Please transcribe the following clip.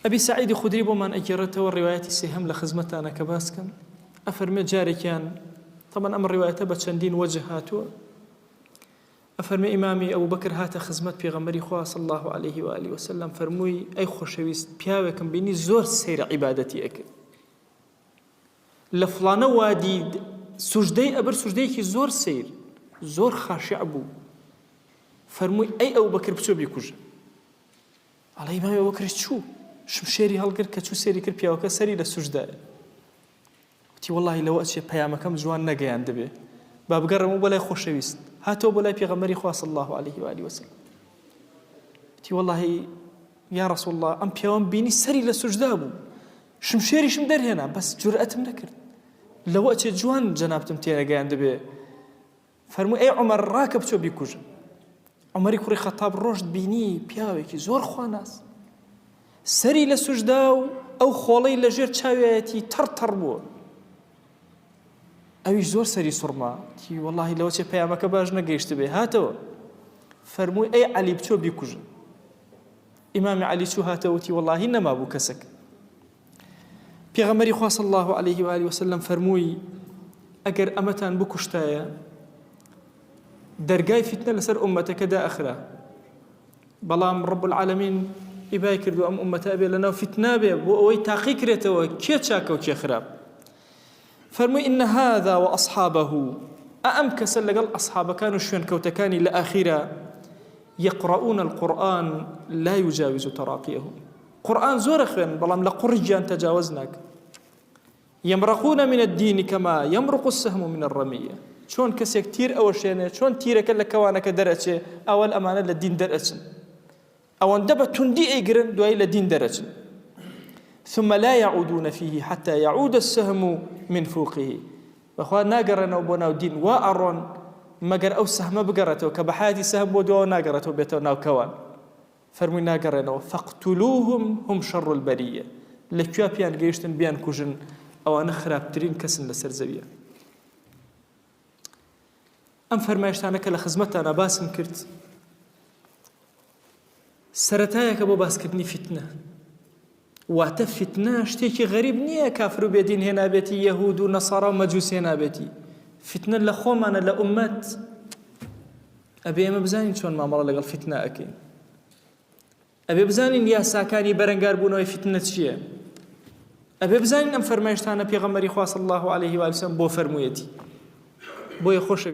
ئەبی سەعیدی خودری بۆمان ئەگێڕێتەوە ڕیوایەتی سێهەم لە خزمەتتانە کە باس کەم ئەفەرمێ جارێکیان تەبەن ئەم ڕیوایەتە بە چەندین وەجه هاتووە ئەفەرمێ ئیمامی ئەبوبەکر هاتە خزمەت پێغەمبەری خوا صلی الله علیه و آله وسلم فەرمووی ئەی خۆشەویست پیاوێکم بینی زۆر سەیر عیبادەتی ئەکرد لە فڵانە وادی سوژدەی ئەبر سوژدەیەکی زۆر سەیر زۆر خاشع بوو فەرمووی ئەی ئەبوبەکر بچۆ بیکوژە ئەڵێ ئیمامی ئەبوبەکریش چوو شمشێری هەڵگرت کە چوو سێری کرد پیاوەکە سەری لە سوژدایە وتی وەڵاهی لەوە ئەچێ پەیامەکەم جوان نەگەیاندبێ با بگەڕێمەوە بۆ لای خۆشەویست هاتەوە بۆ لای پێغەمبەری خوا صلی الله علیه و آله وسلم وتی وەڵاهی یا رسول الله ئەم پیاوەم بینی سەری لە سوژدا بوو شمشێریشم دەرهێنا بەس جورئەتم نەکرد لەوە ئەچێ جوان جەنابتم تێنەگەیاندبێ فەرمووی ئەی عومەر ڕاکە بچۆ بیکوژە. عومەری کوڕی خەتاب ڕۆشت بینی پیاوێکی زۆر خواناس سەری لە سوژدا و ئەو خۆڵەی لە ژێر چاویەتی تەڕ تەڕ بووە. ئەویش زۆر سەری سوڕما تی وەڵاهی لەوە چێ پەیامەکە باش نەگەیشتبێ هاتەوە فەرمووی ئەی عەلی بچۆ بیکوژە. ئیمامی عەلی چوو هاتەوە وتی وەڵاهی نەمابوو کەسێک. پێغەمبەری خوا صلی اللە علیه و آله وسلم فەرمووی ئەگەر ئەمەتان بکوشتایە دەرگای فیتنە لەسەر ئومەتەکە دائەخرا بەڵام رب العالمین ئیبای کردو ئەم ئومەتە ئەبێ لەناو فیتنا بێ بۆ ئەوەی تاقی کرێتەوە کێ چاکە و کێ خراپ فەرمووی إن هذا وأصحابه ئەم کەسە لەگەڵ ئەصحابەکان و شوێنکەوتەکانی لە ئاخیرا يقرؤون القرآن لا يجاوز تراقيهم قورئان زۆر ئەخوێنن بەڵام لە قوڕگیان تەجاوەز ناکەن یمرقون من الدین کما یمرق السهم من الرمیە چۆن کەسێک تیر ئەوەشێنێ چۆن تیرەکە لە کەوانەکە دەرەچێ ئەوەل ئەمانە لە دین دەرئەچن ئەوەندە بە توندی ئەیگرن دوایی لە دین دەرەچن ثم لا يعودون فيه حتى يعود السهم من فوقه بەخوا ناگەڕێنەوە بۆ ناو دین وا ئەڕۆن مەگەر ئەو سەهمە بگەڕێتەوە کە بە حیاتی سەهم بۆ دواوە ناگەڕێتەوە بێتەوە ناو کەوان فەرمووی ناگەڕێنەوە فاقتلوهم هم شر البریە لە کوێ پیان گەیشتن بیان کوژن ئەوانە خراپترین کەسن لەسەر زەویە ئەم فەرمایشتانە کە لە خزمەتتانە باسم کرد سەتایەکە بۆ باسکردنی فیتنە واتە فیتنە شتێکی غەریب نییە کافر و بێدین هێنابێتی یەهود و نەسارا و مەجوس هێنابێتی فیتنە لە خۆمانە لە ئومەت ئەبێ ئێمە بزانین چۆن مامەڵە لەگەڵ فیتنە ئەکەین ئەبێ بزانین یاساکانی بەرەنگاربوونەوەی فیتنە چییە ئەبێ بزانین ئەم فەرمایشتانە پێغەمبەری خوا صلی الله علیه و سلم بۆ فەرموویەتی بۆیە خۆشە.